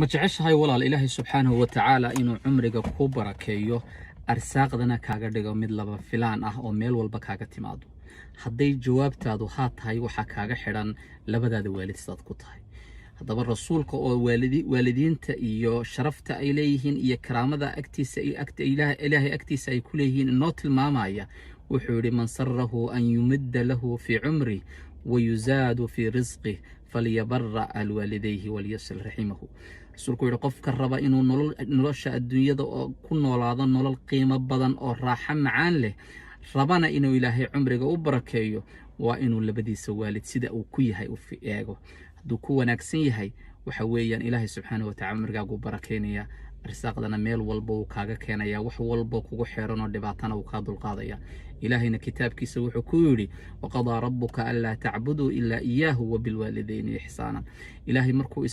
Ma jeceshahay, walaal, Ilaahay subxaanahu wa tacaala inuu cumriga ku barakeeyo, arsaaqdana kaaga dhigo mid laba filaan ah oo meel walba kaaga timaado? Hadday jawaabtaadu haa tahay, waxaa kaaga xidhan labadaada waalid sidaad ku tahay. Haddaba Rasuulka oo waalidiinta iyo sharafta ay leeyihiin iyo karaamada agtiisa Ilaahay agtiisa ay ku leeyihiin inoo tilmaamaya, wuxuu yidhi: "Man sarahu an yumidda lahu fii cumrih wayuzaadu fii risqih falyabara alwaalidayhi walyasil raximahu." Rasuulku yidhi, qofka raba inuu nolosha adduunyada oo ku noolaado nolol qiimo badan oo raaxo macaan leh, rabana inuu Ilaahay cumriga u barakeeyo, waa inuu labadiisa waalid sida uu ku yahay u eego. Hadduu ku wanaagsan yahay, waxa weeyaan Ilaahay subxaanahu watacala cumrigaagu barakeynaya, arsaaqdana meel walba wuu kaaga keenaya, wax walba kugu xeeran oo dhibaatana wuu kaa dulqaadaya. Ilaahayna kitaabkiisa wuxuu ku yidhi: "Waqadaa rabbuka anlaa tacbuduu ilaa iyaahu wabilwaalidayni ixsaanan." Ilaahay markuu